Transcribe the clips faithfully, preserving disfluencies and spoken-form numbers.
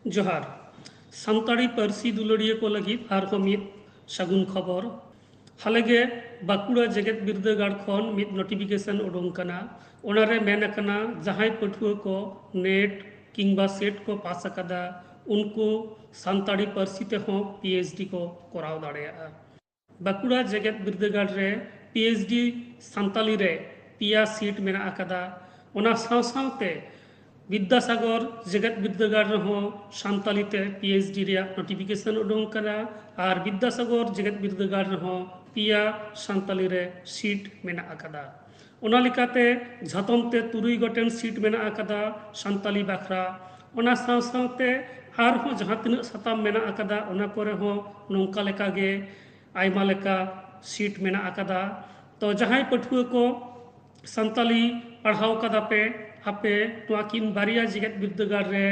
ᱡᱚᱦᱟᱨ᱾ ᱥᱟᱱᱛᱟᱲᱤ ᱯᱟᱹᱨᱥᱤ ᱫᱩᱞᱟᱹᱲᱤᱭᱟᱹ ᱠᱚ ᱞᱟᱹᱜᱤᱫ ᱟᱨᱦᱚᱸ ᱢᱤᱫ ᱥᱟᱹᱜᱩᱱ ᱠᱷᱚᱵᱚᱨ᱾ ᱦᱟᱞᱮᱜᱮ ᱵᱟᱸᱠᱩᱲᱟ ᱡᱮᱜᱮᱛ ᱵᱤᱨᱫᱟᱹᱜᱟᱲ ᱠᱷᱚᱱ ᱢᱤᱫ ᱱᱳᱴᱤᱯᱷᱤᱠᱮᱥᱚᱱ ᱩᱰᱩᱝ ᱠᱟᱱᱟ᱾ ᱚᱱᱟᱨᱮ ᱢᱮᱱ ᱟᱠᱟᱱᱟ, ᱡᱟᱦᱟᱸᱭ ᱯᱟᱹᱴᱷᱩᱣᱟᱹ ᱠᱚ ᱱᱮᱴ ᱠᱤᱝᱵᱟ ᱥᱮᱴ ᱠᱚ ᱯᱟᱥ ᱟᱠᱟᱫᱟ, ᱩᱱᱠᱩ ᱥᱟᱱᱛᱟᱲᱤ ᱯᱟᱹᱨᱥᱤ ᱛᱮᱦᱚᱸ ᱯᱤ ᱮᱭᱤᱪ ᱰᱤ ᱠᱚ ᱠᱚᱨᱟᱣ ᱫᱟᱲᱮᱭᱟᱜᱼᱟ᱾ ᱵᱟᱸᱠᱩᱲᱟ ᱡᱮᱜᱮᱛ ᱵᱤᱨᱫᱟᱹᱜᱟᱲ ᱨᱮ ᱯᱤ ᱮᱭᱤᱪ ᱰᱤ ᱥᱟᱱᱛᱟᱞᱤ ᱨᱮ ᱯᱮᱭᱟ ᱥᱤᱴ ᱢᱮᱱᱟᱜ ᱟᱠᱟᱫᱟ᱾ ᱚᱱᱟ ᱥᱟᱶ ᱥᱟᱶᱛᱮ ᱵᱤᱫᱽᱫᱟᱥᱟᱜᱚᱨ ᱡᱮᱜᱮᱛ ᱵᱤᱨᱫᱟᱹᱜᱟᱲ ᱨᱮᱦᱚᱸ ᱥᱟᱱᱛᱟᱞᱤ ᱛᱮ ᱯᱤ ᱮᱭᱤᱪ ᱰᱤ ᱨᱮᱭᱟᱜ ᱱᱳᱴᱤᱯᱷᱤᱠᱮᱥᱚᱱ ᱩᱰᱩᱝ ᱟᱠᱟᱱᱟ᱾ ᱟᱨ ᱵᱤᱫᱽᱫᱟᱥᱟᱜᱚᱨ ᱡᱮᱜᱮᱛ ᱵᱤᱨᱫᱟᱹᱜᱟᱲ ᱨᱮᱦᱚᱸ ᱯᱮᱭᱟ ᱥᱟᱱᱛᱟᱞᱤ ᱨᱮ ᱥᱤᱴ ᱢᱮᱱᱟᱜ ᱟᱠᱟᱫᱟ᱾ ᱚᱱᱟ ᱞᱮᱠᱟᱛᱮ ᱡᱷᱟᱛᱚᱢ ᱛᱮ ᱛᱩᱨᱩᱭ ᱜᱚᱴᱮᱱ ᱥᱤᱴ ᱢᱮᱱᱟᱜ ᱟᱠᱟᱫᱟ ᱥᱟᱱᱛᱟᱞᱤ ᱵᱟᱠᱷᱨᱟ᱾ ᱚᱱᱟ ᱥᱟᱶ ᱥᱟᱶᱛᱮ ᱟᱨᱦᱚᱸ ᱡᱟᱦᱟᱸ ᱛᱤᱱᱟᱹᱜ ᱥᱟᱛᱟᱢ ᱢᱮᱱᱟᱜ ᱟᱠᱟᱫᱟ, ᱚᱱᱟ ᱠᱚᱨᱮ ᱦᱚᱸ ᱱᱚᱝᱠᱟ ᱞᱮᱠᱟᱜᱮ ᱟᱭᱢᱟ ᱞᱮᱠᱟ ᱥᱤᱴ ᱢᱮᱱᱟᱜ ᱟᱠᱟᱫᱟ᱾ ᱛᱚ, ᱡᱟᱦᱟᱸᱭ ᱯᱟᱹᱴᱷᱩᱣᱟᱹ ᱠᱚ ᱥᱟᱱᱛᱟᱞᱤ ᱯᱟᱲᱦᱟᱣ ᱠᱟᱫᱟ ᱯᱮ, ᱟᱯᱮ ᱱᱚᱣᱟ ᱠᱤᱱ ᱵᱟᱨᱭᱟ ᱡᱮᱜᱮᱛ ᱵᱤᱨᱫᱟᱹᱜᱟᱲ ᱨᱮ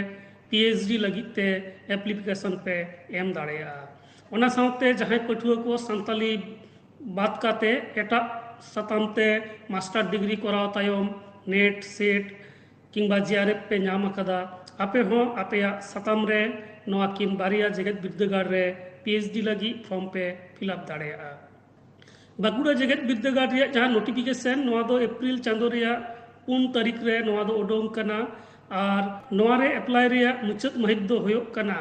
ᱯᱤ ᱮᱭᱤᱪ ᱰᱤ ᱞᱟᱹᱜᱤᱫ ᱛᱮ ᱮᱯᱞᱤᱠᱮᱥᱚᱱ ᱯᱮ ᱮᱢ ᱫᱟᱲᱮᱭᱟᱜᱼᱟ᱾ ᱚᱱᱟ ᱥᱟᱶᱛᱮ ᱡᱟᱦᱟᱸᱭ ᱯᱟᱹᱴᱷᱩᱣᱟᱹ ᱠᱚ ᱥᱟᱱᱛᱟᱞᱤ ᱵᱟᱫ ᱠᱟᱛᱮ ᱮᱴᱟᱜ ᱥᱟᱛᱟᱢ ᱛᱮ ᱢᱟᱥᱴᱟᱨ ᱰᱤᱜᱽᱨᱤ ᱠᱚᱨᱟᱣ ᱛᱟᱭᱚᱢ ᱱᱮᱴ, ᱥᱮᱴ ᱠᱤᱝᱵᱟ ᱡᱮ ᱟᱨ ᱮᱯᱷ ᱯᱮ ᱧᱟᱢ ᱟᱠᱟᱫᱟ, ᱟᱯᱮ ᱦᱚᱸ ᱟᱯᱮᱭᱟᱜ ᱥᱟᱛᱟᱢ ᱨᱮ ᱱᱚᱣᱟ ᱠᱤᱱ ᱵᱟᱨᱭᱟ ᱡᱮᱜᱮᱛ ᱵᱤᱨᱫᱟᱹᱜᱟᱲ ᱨᱮ ᱯᱤ ᱮᱭᱤᱪ ᱰᱤ ᱞᱟᱹᱜᱤᱫ ᱯᱷᱨᱚᱢ ᱯᱮ ᱯᱷᱤᱞ ᱟᱯ ᱫᱟᱲᱮᱭᱟᱜᱼᱟ᱾ ᱵᱟᱸᱠᱩᱲᱟ ᱡᱮᱜᱮᱛ ᱵᱤᱨᱫᱟᱹᱜᱟᱲ ᱨᱮᱭᱟᱜ ᱡᱟᱦᱟᱸ ᱱᱳᱴᱤᱯᱷᱤᱠᱮᱥᱚᱱ, ᱱᱚᱣᱟ ᱫᱚ ᱮᱯᱨᱤᱞ ᱪᱟᱸᱫᱳ ᱨᱮᱭᱟᱜ ᱯᱩᱱ ᱛᱟᱹᱨᱤᱠᱷ ᱨᱮ ᱱᱚᱣᱟ ᱫᱚ ᱩᱰᱩᱝ ᱠᱟᱱᱟ᱾ ᱟᱨ ᱱᱚᱣᱟ ᱨᱮ ᱮᱯᱞᱟᱭ ᱨᱮᱭᱟᱜ ᱢᱩᱪᱟᱹᱫ ᱢᱟᱹᱦᱤᱛ ᱫᱚ ᱦᱩᱭᱩᱜ ᱠᱟᱱᱟ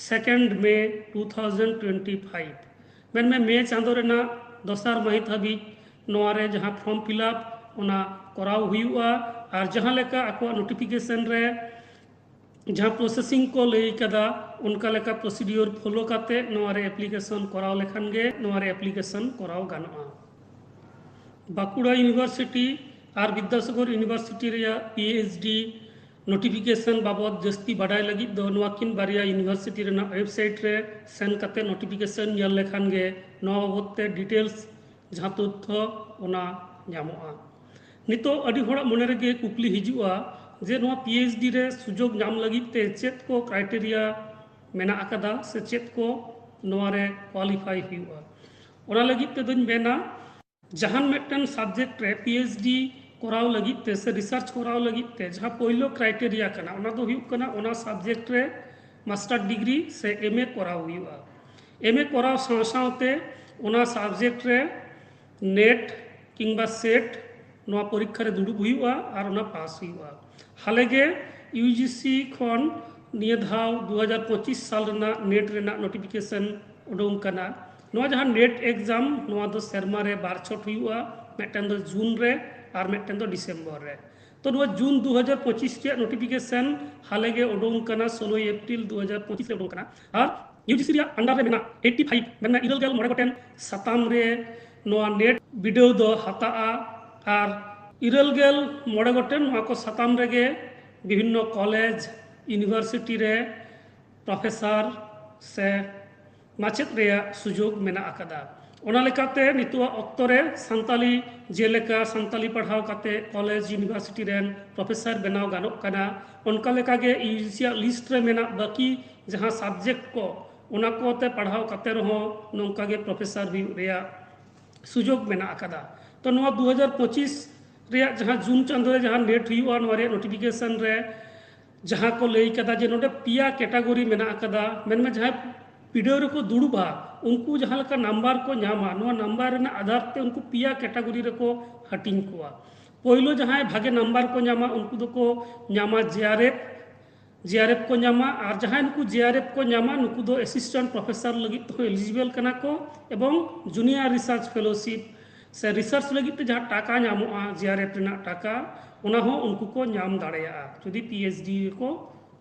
ᱥᱮᱠᱮᱱᱰ ᱢᱮ ᱴᱩ ᱛᱷᱟᱣᱡᱮᱱᱰ ᱴᱩᱭᱮᱱᱴᱤ ᱯᱷᱟᱭᱤᱵᱷ᱾ ᱢᱮᱱᱢᱮ, ᱢᱮ ᱪᱟᱸᱫᱳ ᱨᱮᱱᱟᱜ ᱫᱚᱥᱟᱨ ᱢᱟᱹᱦᱤᱛ ᱦᱟᱹᱵᱤᱡ ᱱᱚᱣᱟ ᱨᱮ ᱡᱟᱦᱟᱸ ᱯᱷᱨᱚᱢ ᱯᱷᱤᱞᱟᱯ, ᱚᱱᱟ ᱠᱚᱨᱟᱣ ᱦᱩᱭᱩᱜᱼᱟ᱾ ᱟᱨ ᱡᱟᱦᱟᱸ ᱞᱮᱠᱟ ᱟᱠᱚᱣᱟᱜ ᱱᱳᱴᱤᱯᱷᱤᱠᱮᱥᱚᱱ ᱨᱮ ᱡᱟᱦᱟᱸ ᱯᱨᱚᱥᱮᱥᱤᱝ ᱠᱚ ᱞᱟᱹᱭ ᱠᱟᱫᱟ, ᱚᱱᱠᱟ ᱞᱮᱠᱟ ᱯᱨᱚᱥᱤᱰᱤᱭᱳᱨ ᱯᱷᱚᱞᱳ ᱠᱟᱛᱮ ᱱᱚᱣᱟ ᱨᱮ ᱮᱯᱞᱤᱠᱮᱥᱚᱱ ᱠᱚᱨᱟᱣ ᱞᱮᱠᱷᱟᱱ ᱜᱮ ᱱᱚᱣᱟ ᱨᱮ ᱮᱯᱞᱤᱠᱮᱥᱚᱱ ᱠᱚᱨᱟᱣ ᱜᱟᱱᱚᱜᱼᱟ᱾ ᱵᱟᱸᱠᱩᱲᱟ ᱤᱭᱩᱱᱤᱵᱷᱟᱨᱥᱤᱴᱤ ᱟᱨ ᱵᱤᱫᱽᱫᱟᱥᱟᱜᱚᱨ ᱤᱭᱩᱱᱤᱵᱷᱟᱨᱥᱤᱴᱤ ᱨᱮᱭᱟᱜ ᱯᱤ ᱮᱭᱤᱪ ᱰᱤ ᱱᱳᱴᱤᱯᱷᱤᱠᱮᱥᱚᱱ ᱵᱟᱵᱚᱫ ᱡᱟᱹᱥᱛᱤ ᱵᱟᱰᱟᱭ ᱞᱟᱹᱜᱤᱫ ᱫᱚ ᱱᱚᱣᱟ ᱠᱤᱱ ᱵᱟᱨᱭᱟ ᱤᱭᱩᱱᱤᱵᱷᱟᱨᱥᱤᱴᱤ ᱨᱮᱱᱟᱜ ᱣᱮᱵᱥᱟᱭᱤᱴ ᱨᱮ ᱥᱮᱱ ᱠᱟᱛᱮ ᱱᱳᱴᱤᱯᱷᱤᱠᱮᱥᱚᱱ ᱧᱮᱞ ᱞᱮᱠᱷᱟᱱ ᱜᱮ ᱱᱚᱣᱟ ᱵᱟᱵᱚᱫ ᱛᱮ ᱰᱤᱴᱮᱞᱥ ᱡᱟᱦᱟᱸ ᱛᱚᱛᱛᱷᱚ, ᱚᱱᱟ ᱧᱟᱢᱚᱜᱼᱟ᱾ ᱱᱤᱛᱚᱜ ᱟᱹᱰᱤ ᱦᱚᱲᱟᱜ ᱢᱚᱱᱮ ᱨᱮᱜᱮ ᱠᱩᱠᱞᱤ ᱦᱤᱡᱩᱜᱼᱟ ᱡᱮ ᱱᱚᱣᱟ ᱯᱤ ᱮᱭᱤᱪ ᱰᱤ ᱨᱮ ᱥᱩᱡᱳᱜᱽ ᱧᱟᱢ ᱞᱟᱹᱜᱤᱫ ᱛᱮ ᱪᱮᱫ ᱠᱚ ᱠᱨᱟᱭᱴᱮᱨᱤᱭᱟ ᱢᱮᱱᱟᱜ ᱟᱠᱟᱫᱟ ᱥᱮ ᱪᱮᱫ ᱠᱚ ᱱᱚᱣᱟ ᱨᱮ ᱠᱳᱣᱟᱞᱤᱯᱷᱟᱭ ᱦᱩᱭᱩᱜᱼᱟ᱾ ᱚᱱᱟ ᱞᱟᱹᱜᱤᱫ ᱛᱮᱫᱚᱧ ᱢᱮᱱᱟ, ᱡᱟᱦᱟᱱ ᱢᱤᱫᱴᱮᱱ ᱥᱟᱵᱡᱮᱠᱴ ᱨᱮ ᱯᱤ ᱮᱭᱤᱪ ᱰᱤ ᱠᱚᱨᱟᱣ ᱞᱟᱹᱜᱤᱫ ᱛᱮ ᱥᱮ ᱨᱤᱥᱟᱨᱪ ᱠᱚᱨᱟᱣ ᱞᱟᱹᱜᱤᱫ ᱛᱮ ᱡᱟᱦᱟᱸ ᱯᱳᱭᱞᱳ ᱠᱨᱟᱭᱴᱮᱨᱤᱭᱟ ᱠᱟᱱᱟ, ᱚᱱᱟ ᱫᱚ ᱦᱩᱭᱩᱜ ᱠᱟᱱᱟ ᱚᱱᱟ ᱥᱟᱵᱡᱮᱠᱴ ᱨᱮ ᱢᱟᱥᱴᱟᱨ ᱰᱤᱜᱽᱨᱤ ᱥᱮ ᱮᱢ ᱮ ᱠᱚᱨᱟᱣ ᱦᱩᱭᱩᱜᱼᱟ᱾ ᱮᱢ ᱮ ᱠᱚᱨᱟᱣ ᱥᱟᱶ ᱥᱟᱶᱛᱮ ᱚᱱᱟ ᱥᱟᱵᱡᱮᱠᱴ ᱨᱮ ᱱᱮᱴ ᱠᱤᱝᱵᱟ ᱥᱮᱴ ᱱᱚᱣᱟ ᱯᱚᱨᱤᱠᱠᱷᱟ ᱨᱮ ᱫᱩᱲᱩᱵ ᱦᱩᱭᱩᱜᱼᱟ ᱟᱨ ᱚᱱᱟ ᱯᱟᱥ ᱦᱩᱭᱩᱜᱼᱟ᱾ ᱦᱟᱞᱮᱜᱮ ᱤᱭᱩ ᱡᱤ ᱥᱤ ᱠᱷᱚᱱ ᱱᱤᱭᱟᱹ ᱫᱷᱟᱣ ᱫᱩ ᱦᱟᱡᱟᱨ ᱯᱚᱸᱪᱤᱥ ᱥᱟᱞ ᱨᱮᱱᱟᱜ ᱱᱮᱴ ᱨᱮᱱᱟᱜ ᱱᱳᱴᱤᱯᱷᱤᱠᱮᱥᱚᱱ ᱩᱰᱩᱝ ᱠᱟᱱᱟ᱾ ᱱᱚᱣᱟ ᱡᱟᱦᱟᱸ ᱱᱮᱴ ᱮᱠᱡᱟᱢ, ᱱᱚᱣᱟ ᱫᱚ ᱥᱮᱨᱢᱟ ᱨᱮ ᱵᱟᱨ ᱪᱷᱚᱴ ᱦᱩᱭᱩᱜᱼᱟ, ᱢᱤᱫᱴᱮᱱ ᱫᱚ ᱡᱩᱱ ᱨᱮ ᱟᱨ ᱢᱤᱫᱴᱮᱱ ᱫᱚ ᱰᱤᱥᱮᱢᱵᱚᱨ ᱨᱮ᱾ ᱛᱚ ᱱᱚᱣᱟ ᱡᱩᱱ ᱫᱩ ᱦᱟᱡᱟᱨ ᱯᱚᱸᱪᱤᱥ ᱨᱮᱭᱟᱜ ᱱᱳᱴᱤᱯᱷᱤᱠᱮᱥᱚᱱ ᱦᱟᱞᱮᱜᱮ ᱩᱰᱩᱝ ᱠᱟᱱᱟ, ᱥᱳᱞᱳᱭ ᱮᱯᱨᱤᱞ ᱫᱩ ᱦᱟᱡᱟᱨ ᱯᱚᱸᱪᱤᱥ ᱨᱮ ᱩᱰᱩᱝ ᱠᱟᱱᱟ᱾ ᱟᱨ ᱤᱭᱩ ᱡᱤ ᱥᱤ ᱨᱮᱭᱟᱜ ᱟᱱᱰᱟᱨ ᱨᱮ ᱢᱮᱱᱟᱜ ᱮᱭᱤᱴᱤ ᱯᱷᱟᱭᱤᱵᱷ, ᱢᱮᱱ ᱢᱮ ᱤᱨᱟᱹᱞ ᱜᱮᱞ ᱢᱚᱬᱮ ᱜᱚᱴᱮᱱ ᱥᱟᱛᱟᱢ ᱨᱮ ᱱᱚᱣᱟ ᱱᱮᱴ ᱵᱤᱰᱟᱹᱣ ᱫᱚ ᱦᱟᱛᱟᱜᱼᱟ᱾ ᱟᱨ ᱤᱨᱟᱹᱞ ᱜᱮᱞ ᱢᱚᱬᱮ ᱜᱚᱴᱮᱱ ᱱᱚᱣᱟ ᱠᱚ ᱥᱟᱛᱟᱢ ᱨᱮᱜᱮ ᱵᱤᱵᱷᱤᱱᱱᱚ ᱠᱚᱞᱮᱡᱽ, ᱤᱭᱩᱱᱤᱵᱷᱟᱨᱥᱤᱴᱤ ᱨᱮ ᱯᱨᱚᱯᱷᱮᱥᱚᱨ ᱥᱮ ᱢᱟᱪᱮᱫ ᱨᱮᱭᱟᱜ ᱥᱩᱡᱳᱜᱽ ᱢᱮᱱᱟᱜ ᱟᱠᱟᱫᱟ᱾ ᱚᱱᱟ ᱞᱮᱠᱟᱛᱮ ᱱᱤᱛᱚᱜᱟᱜ ᱚᱠᱛᱚ ᱨᱮ ᱥᱟᱱᱛᱟᱞᱤ, ᱡᱮᱞᱮᱠᱟ ᱥᱟᱱᱛᱟᱞᱤ ᱯᱟᱲᱦᱟᱣ ᱠᱟᱛᱮ ᱠᱚᱞᱮᱡᱽ, ᱤᱭᱩᱱᱤᱵᱷᱟᱨᱥᱤᱴᱤ ᱨᱮᱱ ᱯᱨᱚᱯᱷᱮᱥᱚᱨ ᱵᱮᱱᱟᱣ ᱜᱟᱱᱚᱜ ᱠᱟᱱᱟ, ᱚᱱᱠᱟ ᱞᱮᱠᱟᱜᱮ ᱤᱭᱩ ᱡᱤ ᱥᱤ ᱟᱜ ᱞᱤᱥᱴ ᱨᱮ ᱢᱮᱱᱟᱜ ᱵᱟᱹᱠᱤ ᱡᱟᱦᱟᱸ ᱥᱟᱵᱡᱮᱠᱴ ᱠᱚ, ᱚᱱᱟ ᱠᱚᱛᱮ ᱯᱟᱲᱦᱟᱣ ᱠᱟᱛᱮ ᱨᱮᱦᱚᱸ ᱱᱚᱝᱠᱟ ᱜᱮ ᱯᱨᱚᱯᱷᱮᱥᱚᱨ ᱦᱩᱭᱩᱜ ᱨᱮᱭᱟᱜ ᱥᱩᱡᱳᱜᱽ ᱢᱮᱱᱟᱜ ᱟᱠᱟᱫᱟ᱾ ᱛᱚ ᱱᱚᱣᱟ ᱫᱩ ᱦᱟᱡᱟᱨ ᱯᱚᱸᱪᱤᱥ ᱨᱮᱭᱟᱜ ᱡᱟᱦᱟᱸ ᱡᱩᱱ ᱪᱟᱸᱫᱳ ᱨᱮ ᱡᱟᱦᱟᱸ ᱱᱮᱴ ᱦᱩᱭᱩᱜᱼᱟ, ᱱᱚᱣᱟ ᱨᱮᱭᱟᱜ ᱱᱳᱴᱤᱯᱷᱤᱠᱮᱥᱚᱱ ᱨᱮ ᱡᱟᱦᱟᱸ ᱠᱚ ᱞᱟᱹᱭ ᱠᱟᱫᱟ ᱡᱮ ᱱᱚᱰᱮ ᱯᱮᱭᱟ ᱠᱮᱴᱟᱜᱚᱨᱤ ᱢᱮᱱᱟᱜ ᱟᱠᱟᱫᱟ, ᱢᱮᱱᱢᱮ ᱡᱟᱦᱟᱸᱭ ᱵᱤᱰᱟᱹᱣ ᱨᱮᱠᱚ ᱫᱩᱲᱩᱵᱼᱟ, ᱩᱱᱠᱩ ᱡᱟᱦᱟᱸ ᱞᱮᱠᱟ ᱱᱟᱢᱵᱟᱨ ᱠᱚ ᱧᱟᱢᱟ, ᱱᱚᱣᱟ ᱱᱟᱢᱵᱟᱨ ᱨᱮᱱᱟᱜ ᱟᱫᱷᱟᱨ ᱛᱮ ᱩᱱᱠᱩ ᱯᱮᱭᱟ ᱠᱮᱴᱟᱜᱚᱨᱤ ᱨᱮᱠᱚ ᱦᱟᱹᱴᱤᱧ ᱠᱚᱣᱟ᱾ ᱯᱳᱭᱞᱳ ᱡᱟᱦᱟᱸᱭ ᱵᱷᱟᱜᱮ ᱱᱟᱢᱵᱟᱨ ᱠᱚ ᱧᱟᱢᱟ, ᱩᱱᱠᱩ ᱫᱚᱠᱚ ᱧᱟᱢᱟ ᱡᱮ ᱟᱨ ᱮᱯᱷ, ᱡᱮ ᱟᱨ ᱮᱯᱷ ᱠᱚ ᱧᱟᱢᱟ᱾ ᱟᱨ ᱡᱟᱦᱟᱸᱭ ᱱᱩᱠᱩ ᱡᱮ ᱟᱨ ᱮᱯᱷ ᱠᱚ ᱧᱟᱢᱟ, ᱱᱩᱠᱩ ᱫᱚ ᱮᱥᱤᱥᱴᱮᱱᱴ ᱯᱨᱚᱯᱷᱮᱥᱚᱨ ᱞᱟᱹᱜᱤᱫ ᱛᱮᱦᱚᱸ ᱮᱞᱤᱡᱤᱵᱮᱞ ᱠᱟᱱᱟ ᱠᱚ, ᱮᱵᱚᱝ ᱡᱩᱱᱤᱭᱟᱨ ᱨᱤᱥᱟᱨᱪ ᱯᱷᱮᱞᱳᱥᱤᱯ ᱥᱮ ᱨᱤᱥᱟᱨᱪ ᱞᱟᱹᱜᱤᱫ ᱛᱮ ᱡᱟᱦᱟᱸ ᱴᱟᱠᱟ ᱧᱟᱢᱚᱜᱼᱟ, ᱡᱮ ᱟᱨ ᱮᱯᱷ ᱨᱮᱱᱟᱜ ᱴᱟᱠᱟ, ᱚᱱᱟ ᱦᱚᱸ ᱩᱱᱠᱩ ᱠᱚ ᱧᱟᱢ ᱫᱟᱲᱮᱭᱟᱜᱼᱟ ᱡᱩᱫᱤ ᱯᱤ ᱮᱭᱤᱪ ᱰᱤ ᱨᱮᱠᱚ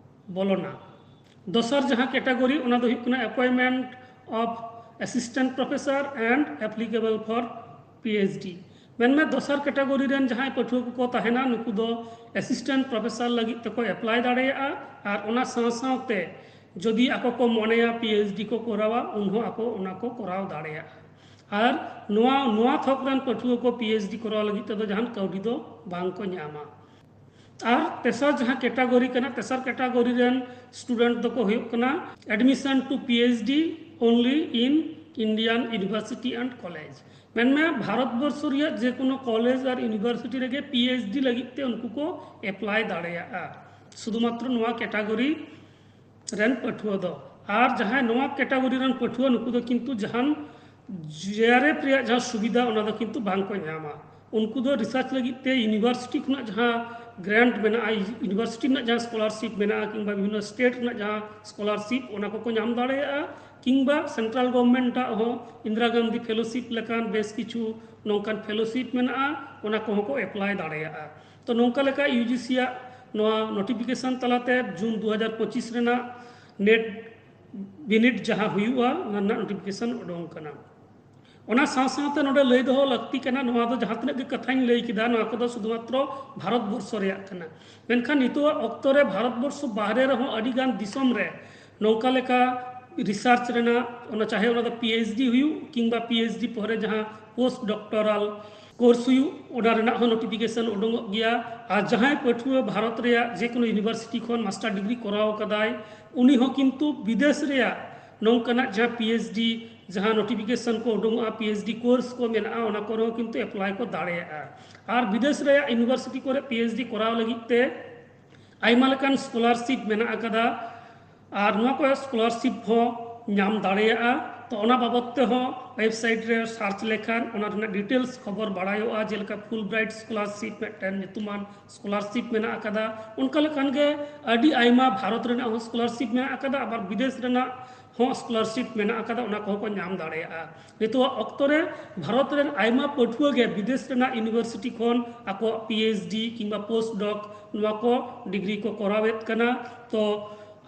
ᱵᱚᱞᱚᱱᱟ᱾ ᱫᱚᱥᱟᱨ ᱡᱟᱦᱟᱸ ᱠᱮᱴᱟᱜᱚᱨᱤ, ᱚᱱᱟ ᱫᱚ ᱦᱩᱭᱩᱜ ᱠᱟᱱᱟ appointment of assistant professor and applicable for P H D᱾ ᱢᱮᱱᱢᱮ ᱫᱚᱥᱟᱨ ᱠᱮᱴᱟᱜᱚᱨᱤ ᱨᱮᱱ ᱡᱟᱦᱟᱸᱭ ᱯᱟᱹᱴᱷᱩᱣᱟᱹ ᱠᱚᱠᱚ ᱛᱟᱦᱮᱱᱟ, ᱱᱩᱠᱩ ᱫᱚ ᱮᱥᱤᱥᱴᱮᱱᱴ ᱯᱨᱚᱯᱷᱮᱥᱚᱨ ᱞᱟᱹᱜᱤᱫ ᱛᱮᱠᱚ ᱮᱯᱞᱟᱭ ᱫᱟᱲᱮᱭᱟᱜᱼᱟ᱾ ᱟᱨ ᱚᱱᱟ ᱥᱟᱶ ᱥᱟᱶᱛᱮ ᱡᱩᱫᱤ ᱟᱠᱚ ᱠᱚ ᱢᱚᱱᱮᱭᱟ ᱯᱤ ᱮᱭᱤᱪ ᱰᱤ ᱠᱚ ᱠᱚᱨᱟᱣᱟ, ᱩᱱᱦᱚᱸ ᱟᱠᱚ ᱚᱱᱟ ᱠᱚ ᱠᱚᱨᱟᱣ ᱫᱟᱲᱮᱭᱟᱜᱼᱟ᱾ ᱟᱨ ᱱᱚᱣᱟ, ᱱᱚᱣᱟ ᱛᱷᱚᱠ ᱨᱮᱱ ᱯᱟᱹᱴᱷᱩᱣᱟᱹ ᱠᱚ ᱯᱤ ᱮᱭᱤᱪ ᱰᱤ ᱠᱚᱨᱟᱣ ᱞᱟᱹᱜᱤᱫ ᱛᱮᱫᱚ ᱡᱟᱦᱟᱱ ᱠᱟᱹᱣᱰᱤ ᱫᱚ ᱵᱟᱝ ᱠᱚ ᱧᱟᱢᱟ᱾ ᱟᱨ ᱛᱮᱥᱟᱨ ᱡᱟᱦᱟᱸ ᱠᱮᱴᱟᱜᱚᱨᱤ ᱠᱟᱱᱟ, ᱛᱮᱥᱟᱨ ᱠᱮᱴᱟᱜᱚᱨᱤ ᱨᱮᱱ ᱥᱴᱩᱰᱮᱱᱴ ᱫᱚᱠᱚ ᱦᱩᱭᱩᱜ ᱠᱟᱱᱟ admission to P H D only in Indian university and college᱾ ᱢᱮᱱᱢᱮ ᱵᱷᱟᱨᱚᱛ ᱵᱚᱨᱥᱚ ᱨᱮᱭᱟᱜ ᱡᱮ ᱠᱳᱱᱳ ᱠᱚᱞᱮᱡᱽ ᱟᱨ ᱤᱭᱩᱱᱤᱵᱷᱟᱨᱥᱤᱴᱤ ᱨᱮᱜᱮ ᱯᱤ ᱮᱭᱤᱪ ᱰᱤ ᱞᱟᱹᱜᱤᱫ ᱛᱮ ᱩᱱᱠᱩ ᱠᱚ ᱮᱯᱞᱟᱭ ᱫᱟᱲᱮᱭᱟᱜᱼᱟ᱾ ᱥᱩᱫᱷᱩᱢᱟᱛᱨᱚ ᱱᱚᱣᱟ ᱠᱮᱴᱟᱜᱚᱨᱤ ᱨᱮᱱ ᱯᱟᱹᱴᱷᱩᱣᱟᱹ ᱫᱚ᱾ ᱟᱨ ᱡᱟᱦᱟᱸᱭ ᱱᱚᱣᱟ ᱠᱮᱴᱟᱜᱚᱨᱤ ᱨᱮᱱ ᱯᱟᱹᱴᱷᱩᱣᱟᱹ, ᱱᱩᱠᱩ ᱫᱚ ᱠᱤᱱᱛᱩ ᱡᱟᱦᱟᱱ ᱡᱮ ᱟᱨ ᱮᱯᱷ ᱨᱮᱭᱟᱜ ᱡᱟᱦᱟᱸ ᱥᱩᱵᱤᱫᱷᱟ, ᱚᱱᱟ ᱫᱚ ᱠᱤᱱᱛᱩ ᱵᱟᱝ ᱠᱚ ᱧᱟᱢᱟ᱾ ᱩᱱᱠᱩ ᱫᱚ ᱨᱤᱥᱟᱨᱪ ᱞᱟᱹᱜᱤᱫ ᱛᱮ ᱤᱭᱩᱱᱤᱵᱷᱟᱨᱥᱤᱴᱤ ᱠᱷᱚᱱᱟᱜ ᱡᱟᱦᱟᱸ ᱜᱨᱟᱱᱴ ᱢᱮᱱᱟᱜᱼᱟ, ᱤᱭᱩᱱᱤᱵᱷᱟᱨᱥᱤᱴᱤ ᱨᱮᱱᱟᱜ ᱡᱟᱦᱟᱸ ᱥᱠᱚᱞᱟᱨᱥᱤᱯ ᱢᱮᱱᱟᱜᱼᱟ, ᱠᱤᱝᱵᱟ ᱵᱤᱵᱷᱤᱱᱱᱚ ᱥᱴᱮᱴ ᱨᱮᱱᱟᱜ ᱡᱟᱦᱟᱸ ᱥᱠᱚᱞᱟᱨᱥᱤᱯ, ᱚᱱᱟ ᱠᱚᱠᱚ ᱧᱟᱢ ᱫᱟᱲᱮᱭᱟᱜᱼᱟ, ᱠᱤᱝᱵᱟ ᱥᱮᱱᱴᱨᱟᱞ ᱜᱚᱵᱷᱚᱨᱱᱢᱮᱱᱴ ᱟᱜ ᱦᱚᱸ ᱤᱱᱫᱤᱨᱟ ᱜᱟᱱᱫᱷᱤ ᱯᱷᱮᱞᱳᱥᱤᱯ ᱞᱮᱠᱟᱱ ᱵᱮᱥ ᱠᱤᱪᱷᱩ ᱱᱚᱝᱠᱟᱱ ᱯᱷᱮᱞᱳᱥᱤᱯ ᱢᱮᱱᱟᱜᱼᱟ, ᱚᱱᱟ ᱠᱚᱦᱚᱸ ᱠᱚ ᱮᱯᱞᱟᱭ ᱫᱟᱲᱮᱭᱟᱜᱼᱟ᱾ ᱛᱚ, ᱱᱚᱝᱠᱟ ᱞᱮᱠᱟ ᱤᱭᱩ ᱡᱤ ᱥᱤ ᱟᱜ ᱱᱚᱣᱟ ᱱᱳᱴᱤᱯᱷᱤᱠᱮᱥᱚᱱ ᱛᱟᱞᱟᱛᱮ ᱡᱩᱱ ᱫᱩ ᱦᱟᱡᱟᱨ ᱯᱚᱸᱪᱤᱥ ᱨᱮᱱᱟᱜ ᱱᱮᱴ ᱵᱤᱱᱤᱰ ᱡᱟᱦᱟᱸ ᱦᱩᱭᱩᱜᱼᱟ, ᱚᱱᱟ ᱨᱮᱱᱟᱜ ᱱᱳᱴᱤᱯᱷᱤᱠᱮᱥᱚᱱ ᱩᱰᱩᱝ ᱠᱟᱱᱟ᱾ ᱚᱱᱟ ᱥᱟᱶ ᱥᱟᱶᱛᱮ ᱱᱚᱰᱮ ᱞᱟᱹᱭ ᱫᱚᱦᱚ ᱞᱟᱹᱠᱛᱤ ᱠᱟᱱᱟ, ᱱᱚᱣᱟ ᱫᱚ ᱡᱟᱦᱟᱸ ᱛᱤᱱᱟᱹᱜ ᱜᱮ ᱠᱟᱛᱷᱟᱧ ᱞᱟᱹᱭ ᱠᱮᱫᱟ, ᱱᱚᱣᱟ ᱠᱚᱫᱚ ᱥᱩᱫᱷᱩ ᱢᱟᱛᱨᱚ ᱵᱷᱟᱨᱚᱛ ᱵᱚᱨᱥᱚ ᱨᱮᱭᱟᱜ ᱠᱟᱱᱟ᱾ ᱢᱮᱱᱠᱷᱟᱱ ᱱᱤᱛᱚᱜᱟᱜ ᱚᱠᱛᱚ ᱨᱮ ᱵᱷᱟᱨᱚᱛ ᱵᱚᱨᱥᱚ ᱵᱟᱦᱨᱮ ᱨᱮᱦᱚᱸ ᱟᱹᱰᱤ ᱜᱟᱱ ᱫᱤᱥᱚᱢ ᱨᱮ ᱱᱚᱝᱠᱟ ᱞᱮᱠᱟ ᱨᱤᱥᱟᱨᱪ ᱨᱮᱱᱟᱜ, ᱚᱱᱟ ᱪᱟᱦᱮ ᱚᱱᱟ ᱫᱚ ᱯᱤ ᱮᱭᱤᱪ ᱰᱤ ᱦᱩᱭᱩᱜ ᱠᱤᱝᱵᱟ ᱯᱤ ᱮᱭᱤᱪ ᱰᱤ ᱯᱚᱨᱮ ᱡᱟᱦᱟᱸ ᱯᱳᱥᱴ ᱰᱚᱠᱴᱚᱨᱟᱞ ᱠᱳᱨᱥ ᱦᱩᱭᱩᱜ, ᱚᱱᱟ ᱨᱮᱱᱟᱜ ᱦᱚᱸ ᱱᱳᱴᱤᱯᱷᱤᱠᱮᱥᱚᱱ ᱩᱰᱩᱝᱚᱜ ᱜᱮᱭᱟ᱾ ᱟᱨ ᱡᱟᱦᱟᱸᱭ ᱯᱟᱹᱴᱷᱩᱣᱟᱹ ᱵᱷᱟᱨᱚᱛ ᱨᱮᱭᱟᱜ ᱡᱮᱠᱳᱱᱳ ᱤᱭᱩᱱᱤᱵᱷᱟᱨᱥᱤᱴᱤ ᱠᱷᱚᱱ ᱢᱟᱥᱴᱟᱨ ᱰᱤᱜᱽᱨᱤ ᱠᱚᱨᱟᱣ ᱠᱟᱫᱟᱭ, ᱩᱱᱤ ᱦᱚᱸ ᱠᱤᱱᱛᱩ ᱵᱤᱫᱮᱥ ᱨᱮᱭᱟᱜ ᱱᱚᱝᱠᱟᱱᱟᱜ ᱡᱟᱦᱟᱸ ᱯᱤ ᱮᱭᱤᱪ ᱰᱤ ᱡᱟᱦᱟᱸ ᱱᱳᱴᱤᱯᱷᱤᱠᱮᱥᱚᱱ ᱠᱚ ᱩᱰᱩᱝᱚᱜᱼᱟ, ᱯᱤ ᱮᱭᱤᱪ ᱰᱤ ᱠᱳᱨᱥ ᱠᱚ ᱢᱮᱱᱟᱜᱼᱟ, ᱚᱱᱟ ᱠᱚᱨᱮ ᱦᱚᱸ ᱠᱤᱱᱛᱩ ᱮᱯᱞᱟᱭ ᱠᱚ ᱫᱟᱲᱮᱭᱟᱜᱼᱟ᱾ ᱟᱨ ᱵᱤᱫᱮᱥ ᱨᱮᱭᱟᱜ ᱤᱭᱩᱱᱤᱵᱷᱟᱨᱥᱤᱴᱤ ᱠᱚᱨᱮ ᱯᱤ ᱮᱭᱤᱪ ᱰᱤ ᱠᱚᱨᱟᱣ ᱞᱟᱹᱜᱤᱫ ᱛᱮ ᱟᱭᱢᱟ ᱞᱮᱠᱟᱱ ᱥᱠᱚᱞᱟᱨᱥᱤᱯ ᱢᱮᱱᱟᱜ ᱟᱠᱟᱫᱟ᱾ ᱟᱨ ᱱᱚᱣᱟ ᱠᱚ ᱥᱠᱚᱞᱟᱨᱥᱤᱯ ᱦᱚᱸ ᱧᱟᱢ ᱫᱟᱲᱮᱭᱟᱜᱼᱟ᱾ ᱛᱚ, ᱚᱱᱟ ᱵᱟᱵᱚᱫ ᱛᱮᱦᱚᱸ ᱣᱮᱵᱥᱟᱭᱤᱴ ᱨᱮ ᱥᱟᱨᱪ ᱞᱮᱠᱷᱟᱱ ᱚᱱᱟ ᱨᱮᱱᱟᱜ ᱰᱤᱴᱮᱞᱥ ᱠᱷᱚᱵᱚᱨ ᱵᱟᱲᱟᱭᱚᱜᱼᱟ᱾ ᱡᱮᱞᱮᱠᱟ ᱯᱷᱩᱞ ᱵᱨᱟᱭᱤᱴ ᱥᱠᱚᱞᱟᱨᱥᱤᱯ ᱢᱤᱫᱴᱮᱱ ᱧᱩᱛᱩᱢᱟᱱ ᱥᱠᱚᱞᱟᱨᱥᱤᱯ ᱢᱮᱱᱟᱜ ᱟᱠᱟᱫᱟ᱾ ᱚᱱᱠᱟ ᱞᱮᱠᱟᱱ ᱜᱮ ᱟᱹᱰᱤ ᱟᱭᱢᱟ ᱵᱷᱟᱨᱚᱛ ᱨᱮᱱᱟᱜ ᱦᱚᱸ ᱥᱠᱚᱞᱟᱨᱥᱤᱯ ᱢᱮᱱᱟᱜ ᱟᱠᱟᱫᱟ, ᱟᱵᱟᱨ ᱵᱤᱫᱮᱥ ᱨᱮᱱᱟᱜ ᱦᱚᱸ ᱥᱠᱚᱞᱟᱨᱥᱤᱯ ᱢᱮᱱᱟᱜ ᱟᱠᱟᱫᱟ, ᱚᱱᱟ ᱠᱚᱦᱚᱸ ᱠᱚ ᱧᱟᱢ ᱫᱟᱲᱮᱭᱟᱜᱼᱟ᱾ ᱱᱤᱛᱚᱜ ᱚᱠᱛᱚ ᱨᱮ ᱵᱷᱟᱨᱚᱛ ᱨᱮᱱ ᱟᱭᱢᱟ ᱯᱟᱹᱴᱷᱩᱣᱟᱹ ᱜᱮ ᱵᱤᱫᱮᱥ ᱨᱮᱱᱟᱜ ᱤᱭᱩᱱᱤᱵᱷᱟᱨᱥᱤᱴᱤ ᱠᱷᱚᱱ ᱟᱠᱚᱣᱟᱜ ᱯᱤ ᱮᱭᱤᱪ ᱰᱤ ᱠᱤᱝᱵᱟ ᱯᱳᱥᱴ ᱰᱚᱠ, ᱱᱚᱣᱟ ᱠᱚ ᱰᱤᱜᱽᱨᱤ ᱠᱚ ᱠᱚᱨᱟᱣᱮᱫ ᱠᱟᱱᱟ᱾ ᱛᱚ,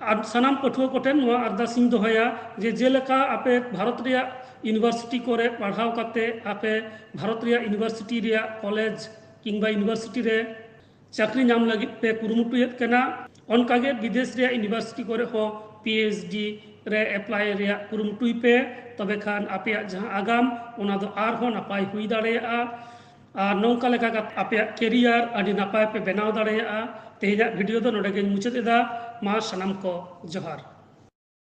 ᱟᱨ ᱥᱟᱱᱟᱢ ᱯᱟᱹᱴᱷᱩᱣᱟᱹ ᱠᱚᱴᱷᱮᱱ ᱱᱚᱣᱟ ᱟᱨᱫᱟᱥ ᱤᱧ ᱫᱚᱦᱚᱭᱟ ᱡᱮ ᱡᱮᱞᱮᱠᱟ ᱟᱯᱮ ᱵᱷᱟᱨᱚᱛ ᱨᱮᱭᱟᱜ ᱤᱭᱩᱱᱤᱵᱷᱟᱨᱥᱤᱴᱤ ᱠᱚᱨᱮ ᱯᱟᱲᱦᱟᱣ ᱠᱟᱛᱮ ᱟᱯᱮ ᱵᱷᱟᱨᱚᱛ ᱨᱮᱭᱟᱜ ᱤᱭᱩᱱᱤᱵᱷᱟᱨᱥᱤᱴᱤ ᱨᱮᱭᱟᱜ ᱠᱚᱞᱮᱡᱽ ᱠᱤᱝᱵᱟ ᱤᱭᱩᱱᱤᱵᱷᱟᱨᱥᱤᱴᱤ ᱨᱮ ᱪᱟᱹᱠᱨᱤ ᱧᱟᱢ ᱞᱟᱹᱜᱤᱫ ᱯᱮ ᱠᱩᱨᱩᱢᱩᱴᱩᱭᱮᱫ ᱠᱟᱱᱟ, ᱚᱱᱠᱟᱜᱮ ᱵᱤᱫᱮᱥ ᱨᱮᱭᱟᱜ ᱤᱭᱩᱱᱤᱵᱷᱟᱨᱥᱤᱴᱤ ᱠᱚᱨᱮ ᱦᱚᱸ ᱯᱤ ᱮᱭᱤᱪ ᱰᱤ ᱨᱮ ᱮᱯᱞᱟᱭ ᱨᱮᱭᱟᱜ ᱠᱩᱨᱩᱢᱩᱴᱩᱭ ᱯᱮ᱾ ᱛᱚᱵᱮ ᱠᱷᱟᱱ ᱟᱯᱮᱭᱟᱜ ᱡᱟᱦᱟᱸ ᱟᱜᱟᱢ, ᱚᱱᱟ ᱫᱚ ᱟᱨᱦᱚᱸ ᱱᱟᱯᱟᱭ ᱦᱩᱭ ᱫᱟᱲᱮᱭᱟᱜᱼᱟ᱾ ᱟᱨ ᱱᱚᱝᱠᱟ ᱞᱮᱠᱟ ᱠᱟᱛᱮ ᱟᱯᱮᱭᱟᱜ ᱠᱮᱨᱤᱭᱟᱨ ᱟᱹᱰᱤ ᱱᱟᱯᱟᱭ ᱯᱮ ᱵᱮᱱᱟᱣ ᱫᱟᱲᱮᱭᱟᱜᱼᱟ᱾ ᱛᱮᱦᱮᱧᱟᱜ ᱵᱷᱤᱰᱤᱭᱳ ᱫᱚ ᱱᱚᱰᱮ ᱜᱮᱧ ᱢᱩᱪᱟᱹᱫ ᱮᱫᱟ᱾ ᱢᱟ ᱥᱟᱱᱟᱢ ᱠᱚ ᱡᱚᱦᱟᱨ᱾